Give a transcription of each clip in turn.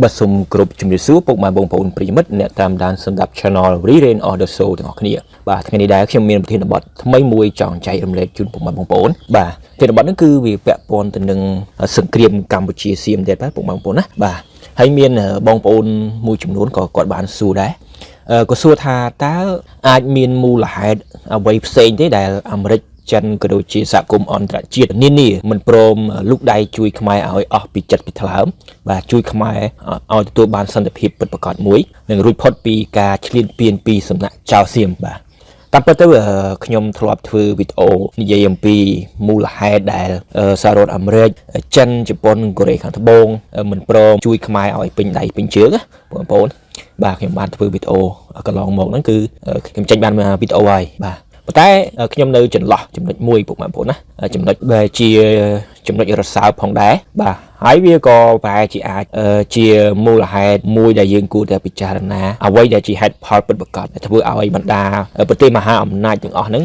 បាទសូមគោរពជំរាបសួរពុកម៉ែបងប្អូនប្រិយមិត្តអ្នកតាមដានសម្រាប់ Channel Rerain of the Soul ទាំងអស់គ្នាបាទថ្ងៃនេះដែរខ្ញុំមានប្រធានបទថ្មីមួយចង់ចែករំលែកជូនពុកម៉ែបងប្អូនបាទប្រធានបទនេះគឺវាពាក់ព័ន្ធទៅនឹងសង្គ្រាមកម្ពុជាសៀមទៀតបាទពុកម៉ែបងប្អូនណាបាទហើយមានបងប្អូនមួយចំនួនក៏គាត់បានសួរដែរក៏សួរថាតើអាចមានមូលហេតុអ្វីផ្សេងទេដែលអាមេរិកចិនក៏ដូចជាសហគមន៍អន្តរជាតិនានាមិនព្រមលូកដៃជួយខ្មែរឲ្យអស់ពីចិត្តពីថ្លើមបាទជួយខ្មែរឲ្យទទួលបានសន្តិភាពពិតប្រាកដមួយនិងរួចផុតពីការឈ្លានពានពីសំណាក់ចៅសៀមបាទតាមពិតទៅខ្ញុំធ្លាប់ធ្វើវីដេអូនិយាយអំពីមូលហេតុដែលសហរដ្ឋអាមេរិកចិនជប៉ុនកូរ៉េខាងត្បូងមិនព្រមជួយខ្មែរឲ្យពេញដៃពេញជើងណាបងប្អូនបាទខ្ញុំបានធ្វើវីដេអូកន្លងមកហ្នឹងគឺខ្ញុំចេញបានវីដេអូហើយបាទប៉ុន្តែខ្ញុំនៅចន្លោះចំណុចមួយពុកម៉ែបងប្អូនណាចំណុចដែលជាចំណុចរសើបផងដែរបាទហើយវាក៏ប្រហែលជាអាចជាមូលហេតុមួយដែលយើងគួរតែពិចារណាអ្វីដែលជាហេតុផលពិតប្រាកដដែលធ្វើឲ្យបណ្ដាប្រទេសមហាអំណាចទាំងអស់ហ្នឹង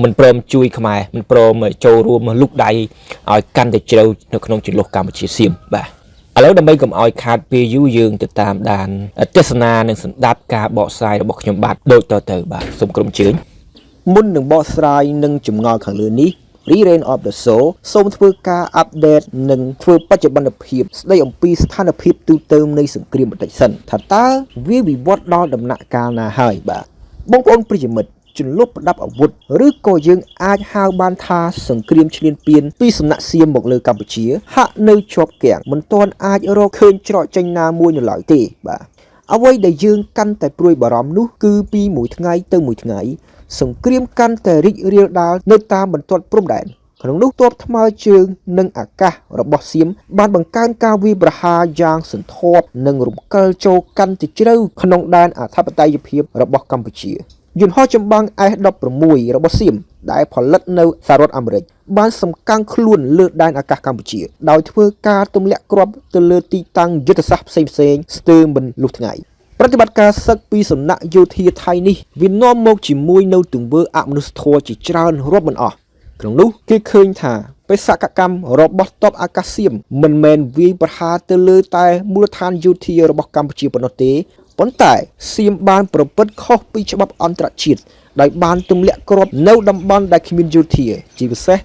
មិនព្រមជួយខ្មែរមិនព្រមចូលរួមលូកដៃឲ្យកាន់តែជ្រៅនៅក្នុងជម្លោះកម្ពុជាសៀមបាទឥឡូវដើម្បីកុំឲ្យខាតពេលយូរយើងទៅតាមដានទស្សនានិងស្ដាប់ការបកស្រាយរបស់ខ្ញុំបាទដូចតទៅបាទសូមក្រុមជើញ មុននឹងបកស្រាយនឹងចម្ងល់ខាងលើនេះ Rerain of the Soul សូមធ្វើការ update និងធ្វើបច្ចុប្បន្នភាពស្ដីអំពីស្ថានភាពទូទៅនៃសង្គ្រាមបន្តិចសិនថាតើវាវិវត្តដល់ដំណាក់កាលណាហើយបាទបងប្អូនប្រិយមិត្តជម្លោះប្រដាប់អាវុធឬក៏យើងអាចហៅបានថាសង្គ្រាមឈ្លានពានពីសំណាក់សៀមមកលើកម្ពុជា ហាក់នៅជាប់គាំងមិនទាន់អាចរកឃើញច្រកចេញណាមួយនៅឡើយទេបាទអ្វីដែលយើងកាន់តែព្រួយបារម្ភនោះគឺពីមួយថ្ងៃទៅមួយថ្ងៃ សង្គ្រាមកាន់តែរីករាលដាលនៅតាមបន្ទាត់ព្រំដែនក្នុងនោះទ័ពថ្មើរជើងនិងអាកាសរបស់សៀមបានបង្កើនការវាយប្រហារយ៉ាងសន្ធាប់និងរំកិលចូលកាន់តែជ្រៅក្នុងដែនអធិបតេយ្យភាពរបស់កម្ពុជាយន្តហោះចម្បាំង S-16 របស់សៀមដែលផលិតនៅសហរដ្ឋអាមេរិកបានសំកាំងខ្លួនលើដែនអាកាសកម្ពុជា ដោយធ្វើការទម្លាក់គ្រាប់ទៅលើទីតាំងយុទ្ធសាស្ត្រផ្សេងៗស្ទើរមិនលុះថ្ងៃ ប្រតិបត្តិការសឹកពីសំណាក់យោធាថៃនេះវានាំមកជាមួយនៅទង្វើអមនុស្សធម៌ជាច្រើនរាប់មិនអស់ក្នុងនោះគេឃើញថាបេសកកម្មរបស់ទ័ពអាកាសសៀមមិនមែនវាយប្រហារទៅលើតែមូលដ្ឋានយោធារបស់កម្ពុជាប៉ុណ្ណោះទេប៉ុន្តែសៀមបានប្រព្រឹត្តខុសពីច្បាប់អន្តរជាតិដោយបានទម្លាក់គ្រាប់នៅតំបន់ដែលគ្មានយោធាជាពិសេស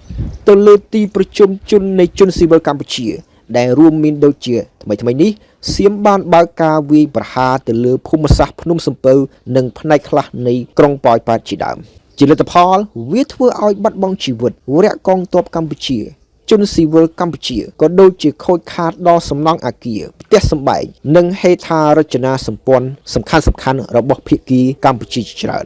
ទៅលើទីប្រជុំជននៃជនស៊ីវិលកម្ពុជា ដែលរួមមានដូចជាថ្មីៗនេះសៀមបានបើកការវាយប្រហារទៅលើភូមិសាស្ត្រភ្នំសំពៅនិងផ្នែកខ្លះនៃក្រុងប៉ោយប៉ែតជាដើមជាលទ្ធផលវាធ្វើឲ្យបាត់បង់ជីវិតវរៈកងទ័ពកម្ពុជា ជនស៊ីវិលកម្ពុជាក៏ដូចជាខូចខាតដល់សំណង់អាគារផ្ទះសម្បែងនិងហេដ្ឋារចនាសម្ព័ន្ធសំខាន់ៗរបស់ភាគីកម្ពុជាជាច្រើន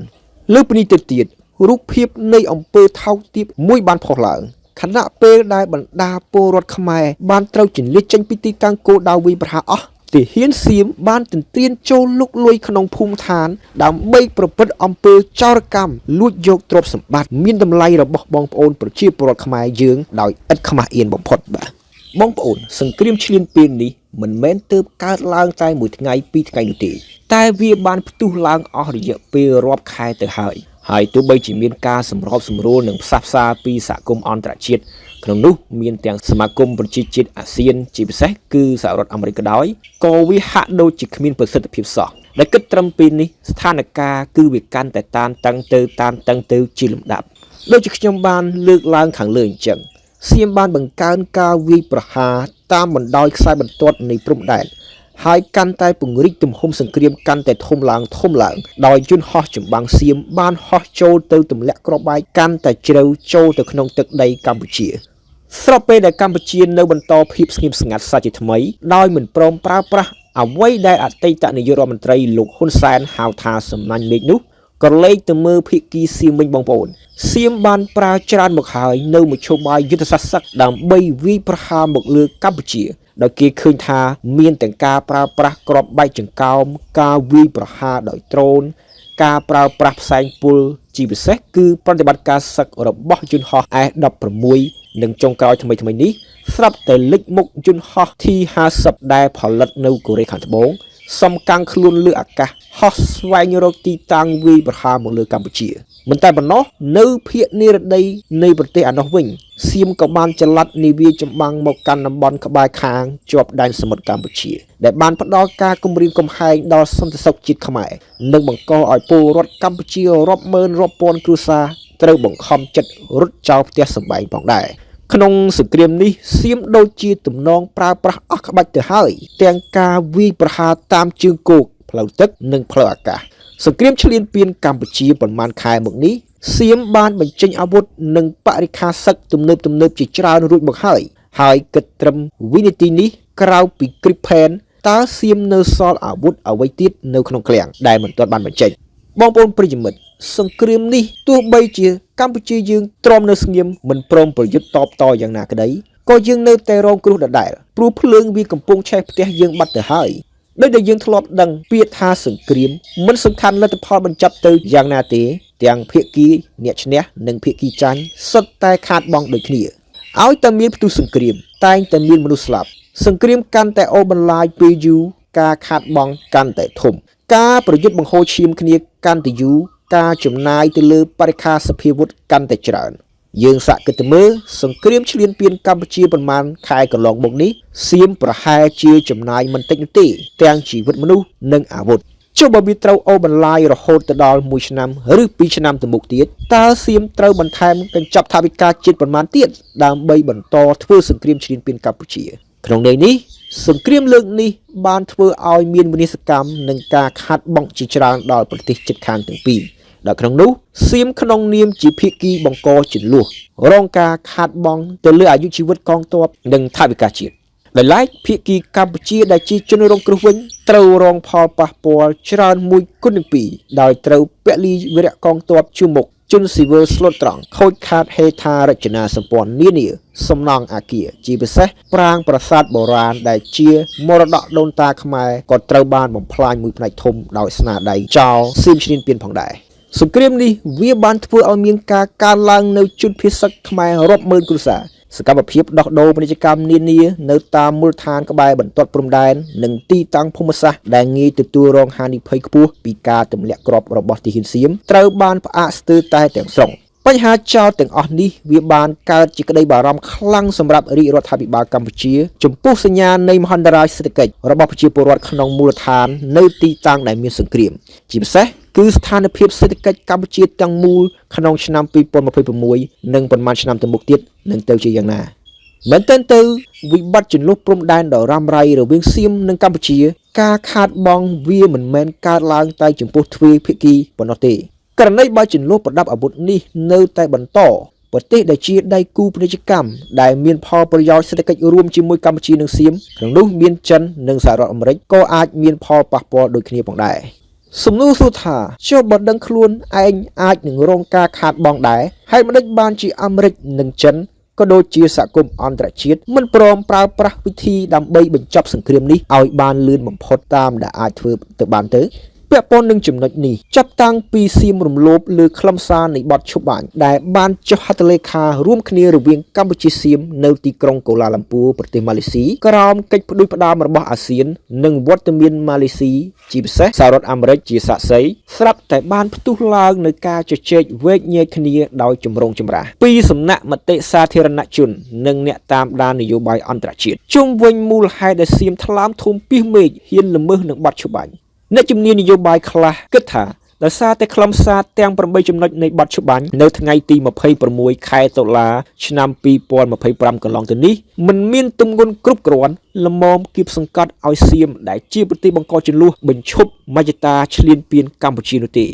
លើពីនេះទៅទៀតរូបភាពនៃអំពើថោកទាបមួយបានផុសឡើងខណៈពេលដែលបណ្ដាពលរដ្ឋខ្មែរបានត្រូវជម្លៀសចេញពីទីតាំងគោលដៅវាយប្រហារអស់ទាហានសៀមបានទន្ទ្រានចូលលុកលុយក្នុងភូមិឋាន ដើម្បីប្រព្រឹត្តអំពើចោរកម្មលួចយកទ្រព្យសម្បត្តិមានតម្លៃរបស់បងប្អូនប្រជាពលរដ្ឋខ្មែរយើងដោយឥតខ្មាស់អៀនបំផុតបាទបងប្អូនសង្គ្រាមឈ្លានពាននេះមិនមែនទើបកើតឡើងតែមួយថ្ងៃពីរថ្ងៃនោះទេតែវាបានផ្ទុះឡើងអស់រយៈពេលរាប់ខែទៅហើយហើយទោះបីជាមានការសម្របសម្រួលនិងផ្សះផ្សាពីសហគមន៍អន្តរជាតិក្នុងនោះមានទាំងសមាគមប្រជាជាតិអាស៊ានជាពិសេសគឺសហរដ្ឋអាមេរិកក៏ដោយក៏វាហាក់ដូចជាគ្មានប្រសិទ្ធភាពសោះដែលគិតត្រឹមពេលនេះស្ថានភាពគឺវាកាន់តែតានតឹងទៅតានតឹងទៅជាលំដាប់ដូចជាខ្ញុំបានលើកឡើងខាងលើអញ្ចឹងសៀមបានបង្កើនការវាយប្រហារតាមបណ្ដោយខ្សែបន្ទាត់នៃព្រំដែនហើយកាន់តែពង្រីកទំហំសង្គ្រាមកាន់តែធំឡើងធំឡើងដោយយន្តហោះចម្បាំងសៀមបានហោះចូលទៅទម្លាក់គ្រាប់បែកកាន់តែជ្រៅចូលទៅក្នុងទឹកដីកម្ពុជា ស្របពេលដែលកម្ពុជានៅបន្តភាពស្ងៀមស្ងាត់សាជាថ្មីដោយមិនព្រមប្រើប្រាស់អ្វីដែលអតីតនាយករដ្ឋមន្ត្រីលោកហ៊ុនសែនហៅថាសំណាញ់មេឃនោះក៏លេខទៅមើលភាគីសៀមវិញបងប្អូនសៀមបានប្រើច្រើនមកហើយនៅមធ្យោបាយយុទ្ធសាស្ត្រសឹកដើម្បីវាយប្រហារមកលើកម្ពុជាដោយគេឃើញថាមានទាំងការប្រើប្រាស់គ្រាប់បែកចង្កោមការវាយប្រហារដោយដ្រូនការប្រើប្រាស់ផ្សែងពុលជាពិសេសគឺប្រតិបត្តិការសឹករបស់យន្តហោះ S-16 និងចុងក្រោយថ្មីៗនេះស្រាប់តែលេចមុខយន្តហោះ T-50 ដែលផលិតនៅកូរ៉េខាងត្បូងសំកាំងខ្លួនលើអាកាសហ ហោះស្វែងរកទីតាំងវាយប្រហារមកលើកម្ពុជាមិនតែប៉ុណ្ណោះនៅភាគនិរតីនៃប្រទេសឯណោះវិញសៀមក៏បានចល័តនាវាចម្បាំងមកកាន់តំបន់ក្បែរខាងជាប់ដែនសមុទ្រកម្ពុជាដែលបានផ្ដល់ការគំរាមកំហែងដល់សន្តិសុខជាតិខ្មែរនិងបង្កឲ្យពលរដ្ឋកម្ពុជារាប់ម៉ឺនរាប់ពាន់គ្រួសារត្រូវបង្ខំចិត្តរត់ចោលផ្ទះសម្បែងផងដែរក្នុងសង្គ្រាមនេះសៀមដូចជាទំនងប្រើប្រាស់អស់ក្បាច់ទៅហើយទាំងការវាយប្រហារតាមជើងគោកផ្លូវទឹកនិងផ្លូវអាកាសសង្គ្រាមឈ្លានពានកម្ពុជាប្រមាណខែមកនេះសៀមបានបញ្ចេញអាវុធនិងបរិក្ខារសឹកទំនើបទំនើបជាច្រើនរួចមកហើយហើយគិតត្រឹមវិនាទីនេះក្រៅពីគ្រីបផែនតើសៀមនៅសល់អាវុធអ្វីទៀតនៅក្នុងឃ្លាំងដែលមិនទាន់បានបញ្ចេញបងប្អូនប្រិយមិត្តសង្គ្រាមនេះទោះបីជាកម្ពុជាយើងទ្រាំនៅស្ងៀមមិនព្រមប្រយុទ្ធតបតយ៉ាងណាក្តីក៏យើងនៅតែរងគ្រោះដដែលព្រោះភ្លើងវាកំពុងឆេះផ្ទះយើងបាត់ទៅហើយដោយដែលយើងធ្លាប់ដឹងពាក្យថាសង្គ្រាមមិនសំខាន់លទ្ធផលបញ្ចប់ទៅយ៉ាងណាទេទាំងភាគីអ្នកឈ្នះនិងភាគីចាញ់សុទ្ធតែខាតបង់ដូចគ្នាឲ្យតែមានផ្ទុះសង្គ្រាមតែងតែមានមនុស្សស្លាប់សង្គ្រាមកាន់តែអូសបន្លាយពេលយូរការខាតបង់កាន់តែធំការប្រយុទ្ធបង្ហូរឈាមគ្នាកាន់តែយូរការចំណាយទៅលើបរិក្ខារសភាវុធកាន់តែច្រើនយើងសាកគិតទៅមើលសង្គ្រាមឈ្លានពានកម្ពុជាប្រមាណខែកន្លងមកនេះសៀមប្រហែលជាចំណាយមិនតិចនោះទេទាំងជីវិតមនុស្សនិងអាវុធចុះបើវាត្រូវអូសបន្លាយរហូតទៅដល់1ឆ្នាំឬ2ឆ្នាំទៅមុខទៀតតើសៀមត្រូវបន្ថែមកញ្ចប់ថវិកាជាតិប្រមាណទៀតដើម្បីបន្តធ្វើសង្គ្រាមឈ្លានពានកម្ពុជាក្នុងន័យនេះសង្គ្រាមលើកនេះបានធ្វើឲ្យមានវិនាសកម្មនិងការខាតបង់ជាច្រើនដល់ប្រទេសជិតខាងទាំងពីរដែលក្នុងនោះសៀមក្នុងនាមជាភាគីបង្កជន្លោះរងការខាតបង់ទៅលើអាយុជីវិតកងទ័ពនិងថវិកាជាតិដោយឡែកភាគីកម្ពុជាដែលជាជនរងគ្រោះវិញត្រូវរងផលប៉ះពាល់ច្រើនមួយគុណនឹងពីរដោយត្រូវពលីវីរៈកងទ័ពជួរមុខជនស៊ីវិលស្លូតត្រង់ខូចខាតហេដ្ឋារចនាសម្ព័ន្ធនានាសំណង់អាគារជាពិសេសប្រាង្គប្រាសាទបុរាណដែលជាមរតកដូនតាខ្មែរក៏ត្រូវបានបំផ្លាញមួយផ្នែកធំដោយស្នាដៃចោលសៀមឈ្លានពានផងដែរសង្គ្រាមនេះវាបានធ្វើឲ្យមានការកើនឡើងនៅជនភៀសសឹកខ្មែររាប់ម៉ឺនគ្រួសារសកម្មភាពដោះដូរពាណិជ្ជកម្មនានានៅតាមមូលដ្ឋានក្បែរបន្ទាត់ព្រំដែននិងទីតាំងភូមិសាស្ត្រដែលងាយទទួលរងហានិភ័យខ្ពស់ពីការទម្លាក់គ្រាប់របស់ទាហានសៀមត្រូវបានផ្អាកស្ទើរតែទាំងស្រុងបញ្ហាចោទទាំងអស់នេះវាបានកើតជាក្តីបារម្ភខ្លាំងសម្រាប់រាជរដ្ឋាភិបាលកម្ពុជាចំពោះសញ្ញានៃមហន្តរាយសេដ្ឋកិច្ចរបស់ប្រជាពលរដ្ឋក្នុងមូលដ្ឋាននៅទីតាំងដែលមានសង្គ្រាមជាពិសេសគឺស្ថានភាពសេដ្ឋកិច្ចកម្ពុជាទាំងមូលក្នុងឆ្នាំ2026និងប្រមាណឆ្នាំទៅមុខទៀតនឹងទៅជាយ៉ាងណាមែនទែនទៅវិបត្តិជម្លោះព្រំដែនដ៏រ៉ាំរ៉ៃរវាងសៀមនិងកម្ពុជាការខាតបង់វាមិនមែនកើតឡើងតែចំពោះទ្វេភាគីប៉ុណ្ណោះទេករណីបើជម្លោះប្រដាប់អាវុធនេះនៅតែបន្តប្រទេសដែលជាដៃគូពាណិជ្ជកម្មដែលមានផលប្រយោជន៍សេដ្ឋកិច្ចរួមជាមួយកម្ពុជានិងសៀមក្នុងនោះមានចិននិងសហរដ្ឋអាមេរិកក៏អាចមានផលប៉ះពាល់ដូចគ្នាផងដែរសំណួរសួរថាចុះបើដឹងខ្លួនឯងអាចនឹងរងការខាតបង់ដែរហើយម្ដេចបានជាអាមេរិកនិងចិនក៏ដូចជាសហគមន៍អន្តរជាតិមិនព្រមប្រើប្រាស់វិធីដើម្បីបញ្ចប់សង្គ្រាមនេះឲ្យបានលឿនបំផុតតាមដែលអាចធ្វើទៅបានទៅពាក់ព័ន្ធនឹងចំណុចនេះចាប់តាំងពីសៀមរំលោភលើខ្លឹមសារនៃបទឈប់បាញ់ដែលបានចុះហត្ថលេខារួមគ្នារវាងកម្ពុជាសៀមនៅទីក្រុងកូឡាឡាំពួរប្រទេសម៉ាឡេស៊ីក្រោមកិច្ចផ្ដួចផ្ដើមរបស់អាស៊ាននិងវត្តមានម៉ាឡេស៊ីជាពិសេសសហរដ្ឋអាមេរិកជាសាក្សីស្រាប់តែបានផ្ទុះឡើងនៅការជជែកវែកញែកគ្នាដោយចម្រូងចម្រាសពីសំណាក់មតិសាធារណជននិងអ្នកតាមដាននយោបាយអន្តរជាតិជុំវិញមូលហេតុដែលសៀមថ្លើមធំពីសមេឃហ៊ានល្មើសនឹងបទឈប់បាញ់អ្នកជំនាញនយោបាយខ្លះគិតថាដោយសារតែខ្លឹមសារទាំង8ចំណុចនៃបទច្បាញ់នៅថ្ងៃទី26ខែតុលាឆ្នាំ2025កន្លងទៅនេះមិនមានទម្ងន់គ្រប់គ្រាន់ល្មមគៀបសង្កត់ឲ្យសៀមដែលជាប្រទេសបង្កជម្លោះបញ្ឈប់មជ្ឈតាឈ្លានពានកម្ពុជានោះទេ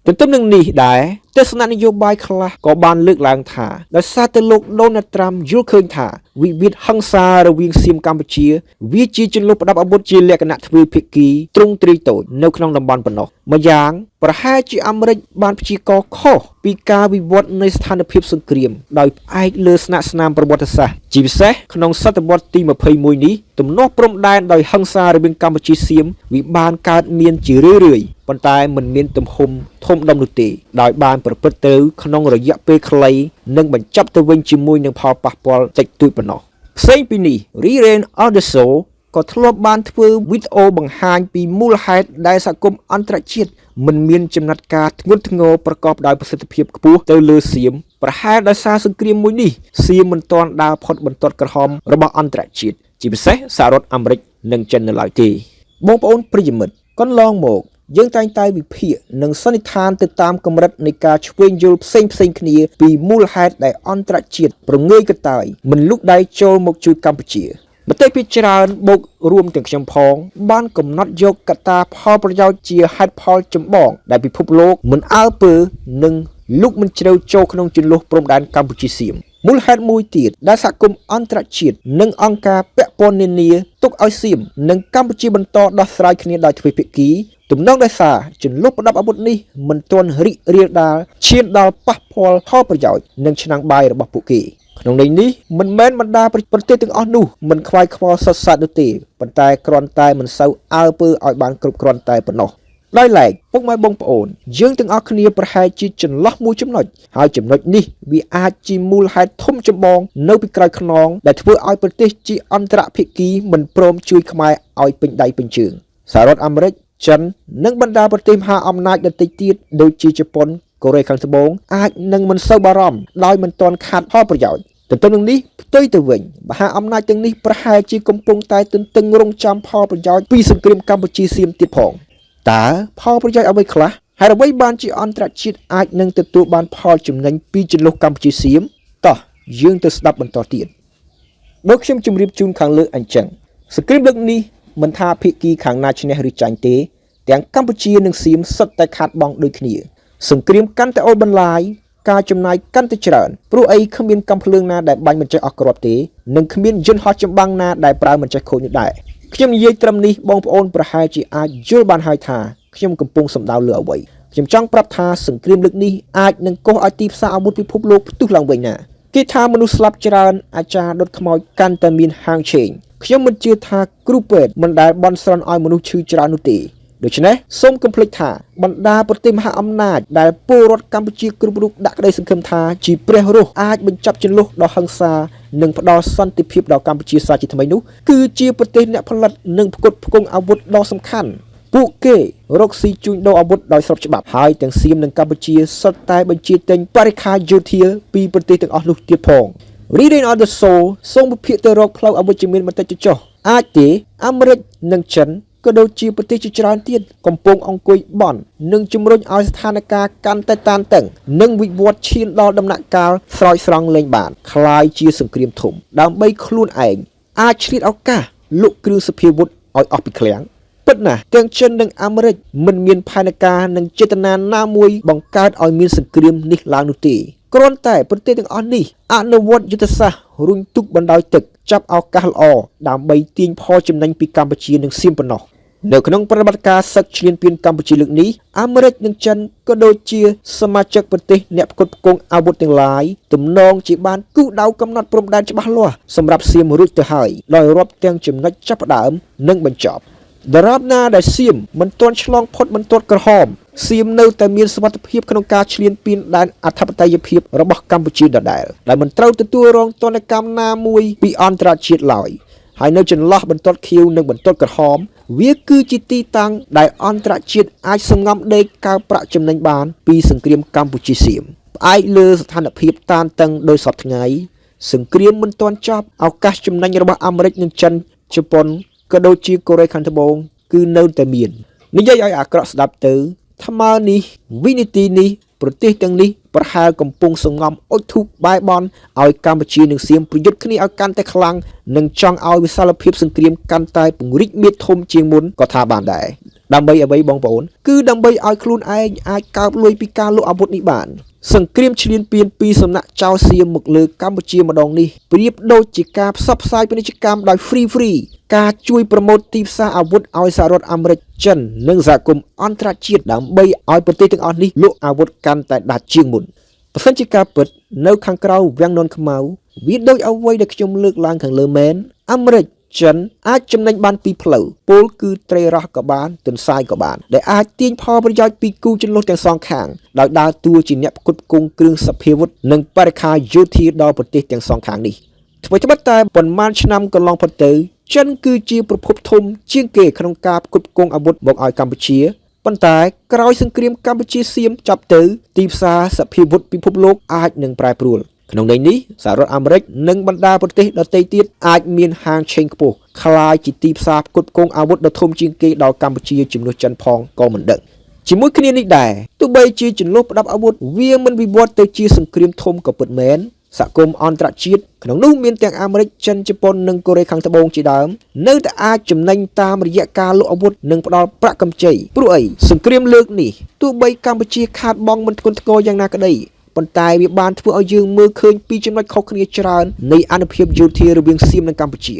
ទន្ទឹមនឹងនេះដែរទស្សននយោបាយខ្លះក៏បានលើកឡើងថាដោយសារតែលោកដូណាល់ត្រាំយល់ឃើញថាវិវាទហិង្សារវាងសៀមកម្ពុជាវាជាជម្លោះប្រដាប់អាវុធជាលក្ខណៈទ្វេភាគីទ្រង់ទ្រាយតូចនៅក្នុងតំបន់ប៉ុណ្ណោះម្យ៉ាងប្រហែលជាអាមេរិកបានព្យាករណ៍ខុសពីការវិវត្តនៃស្ថានភាពសង្គ្រាមដោយផ្អែកលើស្នាក់ស្នាមប្រវត្តិសាស្ត្រជាពិសេសក្នុងសតវត្សទី21នេះទំនាស់ព្រំដែនដោយហិង្សារវាងកម្ពុជាសៀមវាបានកើតមានជារឿយៗប៉ុន្តែមិនមានទំហំធំដុំនោះទេដោយបានប្រព្រឹត្តទៅក្នុងរយៈពេលខ្លីនិងបញ្ចប់ទៅវិញជាមួយនឹងផលប៉ះពាល់តិចតួចប៉ុណ្ណោះផ្សេងពីនេះ Riren Aldeso ក៏ធ្លាប់បានធ្វើវីដេអូបង្ហាញពីមូលហេតុដែលសហគមន៍អន្តរជាតិមិនមានចំណាត់ការធ្ងន់ធ្ងរប្រកបដោយប្រសិទ្ធភាពខ្ពស់ទៅលើសៀមប្រហែលដោយសារសង្គ្រាមមួយនេះសៀមមិនទាន់ដើរផុតបន្ទាត់ក្រហមរបស់អន្តរជាតិជាពិសេសសហរដ្ឋអាមេរិកនិងចិននៅឡើយទេបងប្អូនប្រិយមិត្តកន្លងមកយើងតែងតែវិភាគនិងសន្និដ្ឋានទៅតាមកម្រិតនៃការឆ្វេងយល់ផ្សេងផ្សេងគ្នាពីមូលហេតុដែលអន្តរជាតិប្រងើយកន្តើយមិនលូកដៃចូលមកជួយកម្ពុជាមតិភាគច្រើនបូករួមទាំងខ្ញុំផង បានកំណត់យកកត្តាផលប្រយោជន៍ជាហេតុផលចម្បងដែលពិភពលោកមិនអើពើនិងលូកមិនជ្រៅចូលក្នុងជម្លោះព្រំដែនកម្ពុជាសៀមមូលហេតុមួយទៀតដែលសហគមន៍អន្តរជាតិនិងអង្គការពាក់ព័ន្ធនានាទុកឲ្យសៀមនិងកម្ពុជាបន្តដោះស្រាយគ្នាដោយទ្វេភាគីទំនងដោយសារជម្លោះប្រដាប់អាវុធនេះមិនទាន់រីករាលដាលឈានដល់ប៉ះពាល់ផលប្រយោជន៍និងឆ្នាំងបាយរបស់ពួកគេក្នុងន័យនេះមិនមែនបណ្ដាប្រទេសទាំងអស់នោះមិនខ្វាយខ្វល់សុទ្ធសាធនោះទេប៉ុន្តែគ្រាន់តែមិនសូវអើពើឲ្យបានគ្រប់គ្រាន់តែប៉ុណ្ណោះដោយឡែកពុកម៉ែបងប្អូនយើងទាំងអស់គ្នាប្រហែលជាចន្លោះមួយចំណុចហើយចំណុចនេះវាអាចជាមូលហេតុធំចម្បងនៅពីក្រោយខ្នងដែលធ្វើឲ្យប្រទេសជាអន្តរភាគីមិនព្រមជួយខ្មែរឲ្យពេញដៃពេញជើងសហរដ្ឋអាមេរិកចិននិងបណ្ដាប្រទេសមហាអំណាចដទៃទៀតដូចជាជប៉ុនកូរ៉េខាងត្បូងអាចនឹងមិនសូវបារម្ភដោយមិនទាន់ខាតផលប្រយោជន៍ទន្ទឹមនឹងនេះផ្ទុយទៅវិញមហាអំណាចទាំងនេះប្រហែលជាកំពុងតែទន្ទឹងរង់ចាំផលប្រយោជន៍ពីសង្គ្រាមកម្ពុជាសៀមទៀតផងតើផលប្រយោជន៍អ្វីខ្លះហើយអ្វីបានជាអន្តរជាតិអាចនឹងទទួលបានផលចំណេញពីជម្លោះកម្ពុជាសៀមតោះយើងទៅស្ដាប់បន្តទៀតដូចខ្ញុំជម្រាបជូនខាងលើអញ្ចឹងសង្គ្រាមលើកនេះមិនថាភាគីខាងណាឈ្នះឬចាញ់ទេទាំងកម្ពុជានិងសៀមសុទ្ធតែខាតបង់ដូចគ្នាសង្គ្រាមកាន់តែអូសបន្លាយការចំណាយកាន់តែច្រើនព្រោះអីគ្មានកំភ្លើងណាដែលបាញ់មិនចេះអស់គ្រាប់ទេនិងគ្មានយន្តហោះចម្បាំងណាដែលប្រើមិនចេះខូចនោះដែរខ្ញុំនិយាយត្រឹមនេះបងប្អូនប្រហែលជាអាចយល់បានហើយថាខ្ញុំកំពុងសំដៅលើអ្វីខ្ញុំចង់ប្រាប់ថាសង្គ្រាមលើកនេះអាចនឹងកោះឲ្យទីផ្សារអាវុធពិភពលោកផ្ទុះឡើងវិញណាគេថាមនុស្សស្លាប់ច្រើនអាចារ្យដុតខ្មោចកាន់តែមានហាងឆេងខ្ញុំមិនជឿថាគ្រូពេទ្យមិនដែលបន់ស្រន់ឲ្យមនុស្សឈឺច្រើននោះទេដូច្នេះសូមកុំភ្លេចថាបណ្ដាប្រទេសមហាអំណាចដែលពលរដ្ឋកម្ពុជាគ្រប់រូបដាក់ក្តីសង្ឃឹមថាជាព្រះរស់អាចបញ្ចប់ជម្លោះដ៏ហិង្សានិងផ្ដល់សន្តិភាពដល់កម្ពុជាសាជាថ្មីនោះគឺជាប្រទេសអ្នកផលិតនិងផ្គត់ផ្គង់អាវុធដ៏សំខាន់ពួកគេរកស៊ីជួញដូរអាវុធដោយស្របច្បាប់ហើយទាំងសៀមនិងកម្ពុជាសុទ្ធតែបញ្ជាទិញបរិក្ខារយោធាពីប្រទេសទាំងអស់នោះទៀតផង Reading on the Soul សូមវិភាគទៅរកផ្លូវអវិជ្ជមានបន្តិចទៅចុះអាចទេអាមេរិកនិងចិនក៏ដូចជាប្រទេសជាច្រើនទៀតកំពុងអង្គុយបន់និងជំរុញឲ្យស្ថានភាពកាន់តែតានតឹងនិងវិវត្តឈានដល់ដំណាក់កាលស្រោចស្រង់លែងបានคล้ายជាសង្គ្រាមធំដើម្បីខ្លួនឯងអាចឆ្លៀតឱកាសលក់គ្រឿងសព្វាវុធឲ្យអស់ពីឃ្លាំងពិតណាស់ទាំងចិននិងអាមេរិកមិនមានផែនការនិងចេតនាណាមួយបង្កើតឲ្យមានសង្គ្រាមនេះឡើងនោះទេគ្រាន់តែប្រទេសទាំងអស់នេះអនុវត្តយុទ្ធសាស្ត្ររុញទូកបណ្ដោយទឹកចាប់ឱកាសល្អដើម្បីទាញផលចំណេញពីកម្ពុជានិងសៀមប៉ុណ្ណោះនៅក្នុងប្រតិបត្តិការសឹកឈ្លានពានកម្ពុជាលើកនេះអាមេរិកនិងចិនក៏ដូចជាសមាជិកប្រទេសអ្នកផ្គត់ផ្គង់អាវុធទាំងឡាយទំនងជាបានគូសដៅកំណត់ព្រំដែនច្បាស់លាស់សម្រាប់សៀមរួចទៅហើយដោយរាប់ទាំងចំណុចចាប់ផ្ដើមនិងបញ្ចប់ដរាបណាដែលសៀមមិនទាន់ឆ្លងផុតបន្ទាត់ក្រហមសៀមនៅតែមានសុវត្ថិភាពក្នុងការឈ្លានពានដែនអធិបតេយ្យភាពរបស់កម្ពុជាដដែលដែលមិនត្រូវទទួលរងទណ្ឌកម្មណាមួយពីអន្តរជាតិឡើយហើយនៅចន្លោះបន្ទាត់ខៀវនិងបន្ទាត់ក្រហមវាគឺជាទីតាំងដែលអន្តរជាតិអាចសង្ងំដេកកើប្រាក់ចំណេញបានពីសង្គ្រាមកម្ពុជាសៀមផ្អែកលើស្ថានភាពតានតឹងដោយសពថ្ងៃសង្គ្រាមមិនទាន់ចប់ឱកាសចំណេញរបស់អាមេរិកនិងចិនជប៉ុនក៏ដូចជាកូរ៉េខាងត្បូងគឺនៅតែមាននិយាយឲ្យអាក្រក់ស្ដាប់ទៅថ្មើនេះវិនាទីនេះប្រទេសទាំងនេះប្រហែលកំពុងសង្ងំអុជធូបបែបន់ឲ្យកម្ពុជានិងសៀមប្រយុទ្ធគ្នាឲ្យកាន់តែខ្លាំងនិងចង់ឲ្យវិសាលភាពសង្គ្រាមកាន់តែពង្រីកមាឌធំជាងមុនក៏ថាបានដែរដើម្បីអ្វីបងប្អូនគឺដើម្បីឲ្យខ្លួនឯងអាចកើបលុយពីការលក់អាវុធនេះបានសង្គ្រាមឈ្លានពានពីសំណាក់ចៅសៀមមកលើកម្ពុជាម្ដងនេះប្រៀបដូចជាការផ្សព្វផ្សាយពាណិជ្ជកម្មដោយ free free ការជួយ promote ទីផ្សារអាវុធឲ្យសហរដ្ឋអាមេរិកចិននិងសហគមន៍អន្តរជាតិដើម្បីឲ្យប្រទេសទាំងអស់នេះលក់អាវុធកាន់តែដាច់ជាងមុនបើសិនជាការពិតនៅខាងក្រៅវាំងននខ្មៅវាដូចអ្វីដែលខ្ញុំលើកឡើងខាងលើមែនអាមេរិកចិនអាចចំណេញបានពីរផ្លូវពលគឺត្រីរ៉ស់ក៏បានទន្សាយក៏បានដែលអាចទាញផលប្រយោជន៍ពីគូជម្លោះទាំងសងខាងដោយដើរតួជាអ្នកផ្គត់ផ្គង់គ្រឿងសព្វាវុធនិងបរិក្ខារយោធាដល់ប្រទេសទាំងសងខាងនេះអ្វីត្បិតតែប៉ុន្មានឆ្នាំកន្លងផុតទៅ ចិនគឺជាប្រភពធំជាងគេក្នុងការផ្គត់ផ្គង់អាវុធមកឲ្យកម្ពុជាប៉ុន្តែក្រោយសង្គ្រាមកម្ពុជាសៀមចប់ទៅទីផ្សារសភាវុធពិភពលោកអាចនឹងប្រែប្រួលក្នុងន័យនេះសហរដ្ឋអាមេរិកនិងបណ្ដាប្រទេសដទៃទៀតអាចមានហាងឆេងខ្ពស់ក្លាយជាទីផ្សារផ្គត់ផ្គង់អាវុធដ៏ធំជាងគេដល់កម្ពុជាជំនួសចិនផងក៏មិនដឹងជាមួយគ្នានេះដែរទោះបីជាចន្លោះផ្ដាប់អាវុធវាមិនវិវត្តទៅជាសង្គ្រាមធំក៏ពិតមែនសហគមន៍អន្តរជាតិក្នុងនោះមានទាំងអាមេរិកចិនជប៉ុននិងកូរ៉េខាងត្បូងជាដើមនៅតែអាចចំណេញតាមរយៈការលក់អាវុធនិងផ្ដល់ប្រាក់កម្ចីព្រោះអីសង្គ្រាមលើកនេះទោះបីកម្ពុជាខាតបង់មិនធ្ងន់ធ្ងរយ៉ាងណាក្តីប៉ុន្តែវាបានធ្វើឲ្យយើងមើលឃើញពីចំណុចខុសគ្នាច្រើននៃអនុភាពយោធារវាងសៀមនិងកម្ពុជា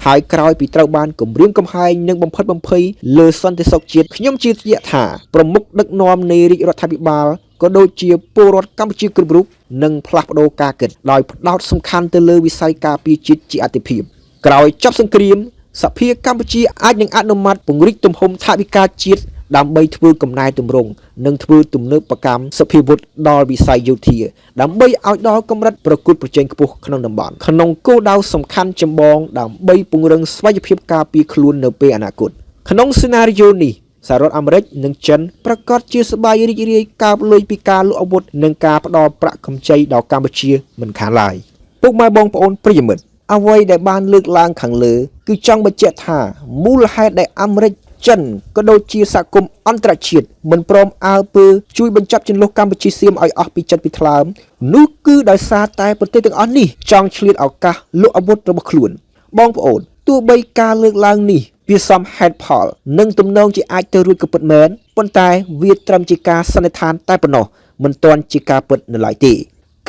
ហើយក្រោយពីត្រូវបានគម្រាមកំហែងនិងបំផិតបំភ័យលើសន្តិសុខជាតិខ្ញុំជឿជាក់ថាប្រមុខដឹកនាំនៃរាជរដ្ឋាភិបាលក៏ដូចជាពលរដ្ឋកម្ពុជាគ្រប់រូបនឹងផ្លាស់ប្ដូរការគិតដោយផ្ដោតសំខាន់ទៅលើវិស័យការពារជាតិជាអាទិភាពក្រោយចប់សង្គ្រាមសភាកម្ពុជាអាចនឹងអនុម័តពង្រីកទំហំថវិកាជាតិដើម្បីធ្វើកំណែទម្រង់និងធ្វើទំនើបកម្មសភាវុធដល់វិស័យយោធាដើម្បីឲ្យដល់កម្រិតប្រកួតប្រជែងខ្ពស់ក្នុងតំបន់ក្នុងគោលដៅសំខាន់ចម្បងដើម្បីពង្រឹងស្វ័យភាពការពារខ្លួននៅពេលអនាគតក្នុងសេណារីយ៉ូនេះសហរដ្ឋអាមេរិកនិងចិនប្រកាសជាសប្បាយរីករាយកើបលុយពីការលក់អាវុធនិងការផ្ដល់ប្រាក់កម្ចីដល់កម្ពុជាមិនខានឡើយពុកម៉ែបងប្អូនប្រិយមិត្តអ្វីដែលបានលើកឡើងខាងលើគឺចង់បញ្ជាក់ថាមូលហេតុដែលអាមេរិកចិនក៏ដូចជាសហគមន៍អន្តរជាតិមិនព្រមអើពើជួយបញ្ចប់ជម្លោះកម្ពុជាសៀមឲ្យអស់ពីចិត្តពីថ្លើមនោះគឺដោយសារតែប្រទេសទាំងអស់នេះចង់ឆ្លៀតឱកាសលក់អាវុធរបស់ខ្លួនបងប្អូនទោះបីការលើកឡើងនេះវាសមហេតុផលនិងទំនងជាអាចទៅរួចក៏ពិតមែនប៉ុន្តែវាត្រឹមជាការសន្និដ្ឋានតែប៉ុណ្ណោះមិនទាន់ជាការពិតនៅឡើយទេ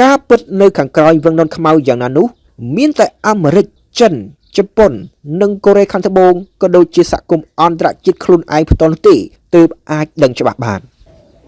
ការពិតនៅខាងក្រោយវឹងននខ្មៅយ៉ាងណានោះមានតែអាមេរិកចិនជប៉ុននិងកូរ៉េខាងត្បូងក៏ដូចជាសហគមន៍អន្តរជាតិខ្លួនឯងផ្ទាល់នោះទេទើបអាចដឹងច្បាស់បាន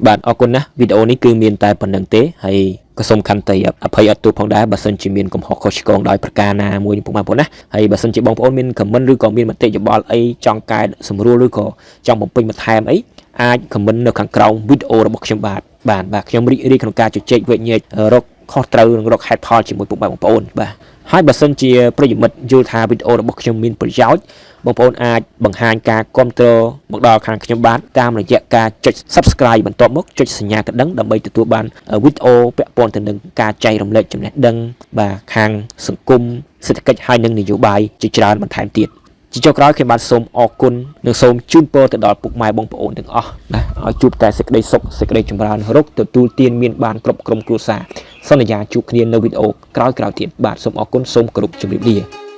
បាទអរគុណណាស់វីដេអូនេះគឺមានតែប៉ុណ្្នឹងទេហើយក៏សូមខន្តីអភ័យអត់ទោសផងដែរបើសិនជាមានកំហុសខុសឆ្គងដោយប្រការណាមួយពុកម៉ែបងប្អូនណាហើយបើសិនជាបងប្អូនមាន comment ឬក៏មានមតិយោបល់អីចង់កែសម្រួលឬក៏ចង់បំពេញបន្ថែមអីអាច comment នៅខាងក្រោមវីដេអូរបស់ខ្ញុំបាទបាទបាទខ្ញុំរីករាយក្នុងការជជែកវែកញែករកខុសត្រូវនិងរកហេតុផលជាមួយពុកម៉ែបងប្អូនបាទហើយបើសិនជាប្រិយមិត្តយល់ថាវីដេអូរបស់ខ្ញុំមានប្រយោជន៍បងប្អូនអាចបង្ហាញការគ្រប់គ្រងមកដល់ខាងខ្ញុំបាទតាមរយៈការចុច Subscribe បន្ទាប់មកចុចសញ្ញាកណ្ដឹងដើម្បីទទួលបានវីដេអូពាក់ព័ន្ធទៅនឹងការចែករំលែកចំណេះដឹងបាទខាងសង្គមសេដ្ឋកិច្ចហើយនិងនយោបាយជាច្រើនបន្ថែមទៀតជាចុងក្រោយខ្ញុំបាទសូមអរគុណនិងសូមជូនពរទៅដល់ពុកម៉ែបងប្អូនទាំងអស់ណាឲ្យជួបតែសេចក្តីសុខសេចក្តីចម្រើនរកទទួលទានមានបានគ្រប់ក្រុមគ្រួសារសន្យាជួបគ្នានៅវីដេអូក្រោយៗទៀតបាទសូមអរគុណសូមគោរពជម្រាបលា។